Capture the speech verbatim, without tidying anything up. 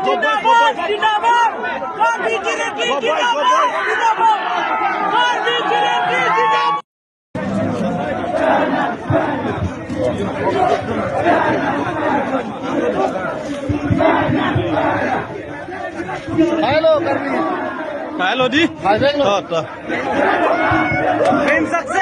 জিন্দাবাদ, জিন্দাবাদ। কাৰ্বি জেলেটি জিন্দাবাদ, জিন্দাবাদ। কাৰ্বি জেলেটি জিন্দাবাদ। Hello, Karbi. Hello, di. Hi, Bangalore. To, to.